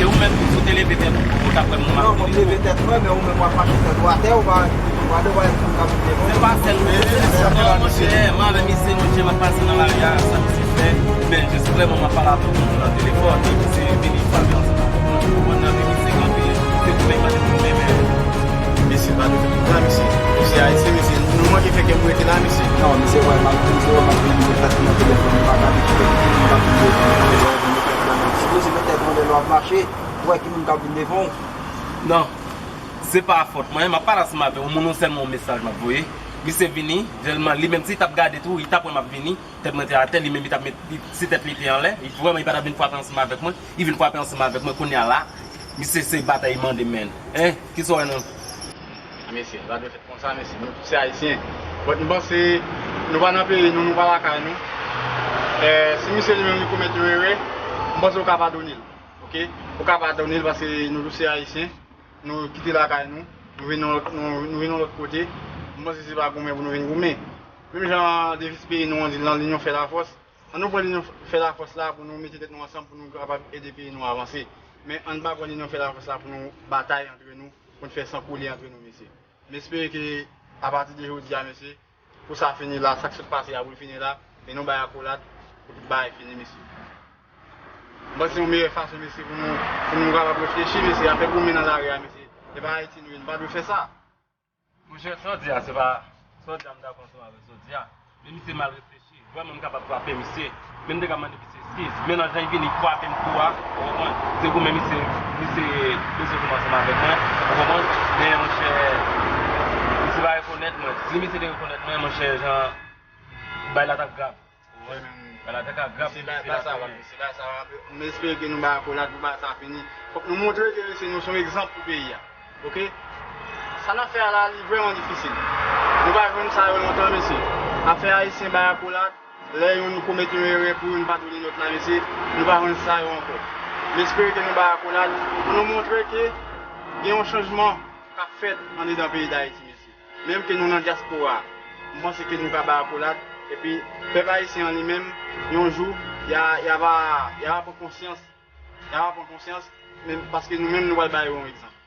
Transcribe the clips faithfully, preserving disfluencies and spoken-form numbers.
E ou menm, si w te leve tèt ou, ou t ap wè moun m ap vini. Non, mwen leve tèt mwen, men ou menm w ap mache tèt ou atè, ou pa, ou pa dwe wè moun k ap vin devan. Se pa sèl mwen, se non, monchè, m avè misye, monchè, m ap pase nan lari a, sa misye fè. Men jis vrèman, m ap pale avèk yon moun nan telefòn, epi misye vini frape ansanm avèk mwen, ou konprann, nan vini se kanpe, se goumen k mande pou mwen, men. Mesye, pa dwe fè tout sa, mesye. Mesye ayisyen, mesye, nou manke fè kè m rete la, mesye. Non, misye wè m ap vin, misye wè m ap vin, mete tèt mwen nan telefòn, m pa ka vin kite moun k ap vin devan mwen, lè w vin mete tèt mwen anlè, lè w ap mache, ou wè ki moun k ap vin devan w. Non, se pa fòt mwen, m ap pale ansanm avè w, moun ou sèlman yon mesaj m ap voye. Misye vini, jèlman, li menm si li t ap gade tou, li t ap wè m ap vini, tèt mwen te atè, li menm li t ap met, li, si tèt li te anlè, li vrèman li pa t ap vin frape ansanm avèk mwen, li vin frape ansanm avèk mwen, kounye a la, misye se batay li mande, men, en, kisa w wè non? A mesye, pa dwe fè Konsa, mesye, nou tout se ayisyen. But m panse nou pa nan peyi nou, nou pa lakay nou. Eh, si misye li menm li komèt yon erè, m panse ou ka padone l. Oke? Ou ka padone l paske nou tout se ayisyen. Nou kite lakay nou. Nou vin yon lòt, nou, nou vin yon lòt kote. M panse se pa goumen pou nou vin goumen. Menm jan deviz peyi nou an di l lan, linyon fè lafòs. Ann nou pran linyon fè lafòs la pou nou mete tèt nou ansanm pou nou kapab ede peyi nou avanse. Men ann pa pran linyon fè lafòs la pou nou batay antre nou, pou n fè san koule antre nou, mesye. M espere ke apati de jodi a, mesye, pou sa fini la, sa k sot pase a pou l fini la, e nou bay akolad pou tout bagay fini, mesye. M panse yon meyè fason, mesye, pou nou, pou nou kapab reflechi, mesye, afè goumen nan lari a, mesye. E pa Ayiti nou ye, nou pa dwe fè sa. Monchè, sa w di a, se pa, sa w di a, m dakò ansanm avèk sa w di a. Men misye mal reflechi. Vrèman, m kapab frape misye. Men m te ka mande misye eskiz. Men nan jan l vini, l frape m tou a, ou konprann? Se goumen misye, misye bezwen goumen ansanm avèk mwen, ou konprann? Men monchè, misye pa rekonèt mwen. Si misye te rekonèt mwen, monchè, jan bagay la t ap grav. Ou konprann? Bagay la t ap grav pou misye la. Mesye, bagay sa va, mesye, bagay sa va. M espere ke nou bay akolad pou bagay sa fini. Fòk nou montre ke, mesye, nou se yon egzanp pou peyi a. Oke? Sa n ap fè a la, li vrèman difisil. Nou pa jwenn sa yo lontan, mesye. Afè ayisyen bay akolad, lè youn komèt yon erè pou youn padone lòt la, mesye, nou pa jwenn sa yo ankò. M espere ke nou bay akolad pou nou montre ke gen yon chanjman k ap fèt andedan peyi Dayiti, mesye. Menm ke nou nan dyaspora, m panse ke nou ka bay akolad, epi pèp ayisyen an li menm, yon jou, y a, y a va, y a va pran konsyans, y a va pran konsyans, men paske nou menm nou pral bay yo yon egzanp.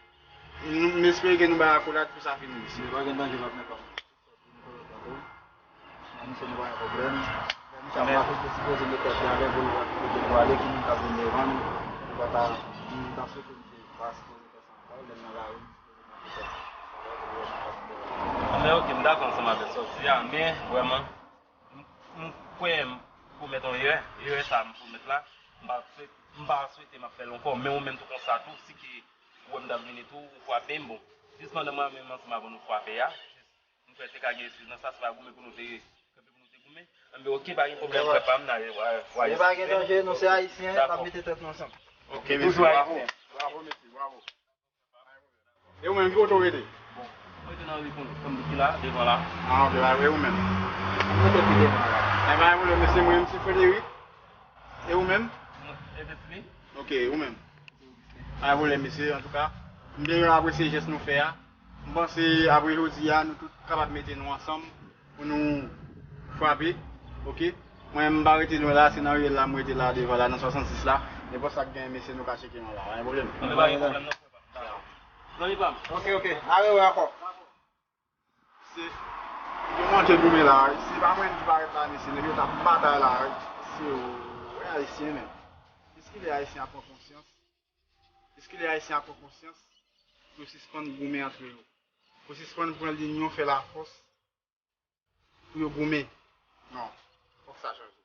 Nou, m espere ke nou bay akolad pou sa fini, mesye. Li pa gen danje, pa gen pwoblèm. Misye, nou pa gen pwoblèm. Misye ap mache, te sipoze mete tèt li anlè pou l wè kote pou ale, ki moun k ap vin devan l. Li pa ta, m ta swete misye pa sipoze fè sa ankò, lè l nan lari, misye sipoze mache tèt li. Men oke, m dakò ansanm avèk sa w di a, men vrèman, m, m kwè m komèt yon erè, erè sa a m komèt la, m pa swete, m pa swete m ap fè l ankò, men ou menm tou konsa tou, si ke ou wè m t ap vini tou, ou frape m, bon. Jis pandan mwen menm ansanm avè w nou frape a, jis m kwè te ka gen eskiz nan sa, se pa goumen pou nou te kanpe pou nou te goumen. Anben, oke, pa gen pwoblèm, frè pa m, n a, w a, w a. Men pa gen danje, nou se ayisyen, n ap mete tèt nou ansanm. Oke, mesye, bravo. Bravo, mesye, bravo. E ou menm, ki kote w rete? Bon, mwen rete nan ri Kon-, Konbit ki la, devan la. Ah, oke, ba, e ou menm? Mwen rete pi devan la. Enben, pa gen pwoblèm, mesye, mwen menm se Frederic. E ou menm? Mwen, Evesley. Oke, ou menm? Pa gen pwoblèm, mesye, antouka, m byen apresye jès nou fè a. M panse, apre jodi a, nou tout kapab mete nou ansanm pou nou frape, oke? Mwen, m pa rete lwen la, se nan riyèl la, m rete la, devan la, nan swasannsis la. Nenpòt sa k gen, mesye, nou ka tcheke anba, pa gen pwoblèm. Anben, pa gen pwoblèm, non, frè pa m. Zanmi pa m. Ok, ok. A rewè ankò. Se, yo manke goumen la. Se pa mwen ki parèt la, mesye. Nèg yo t ap batay la. Se, wè, ayisyen, men. Èske lè ayisyen ap pran konsyans? Èske lè ayisyen ap pran konsyans pou yo sispann goumen antre yo? Pou yo sispann pran linyon, fè lafòs pou yo goumen? Non. Fòk sa chanje.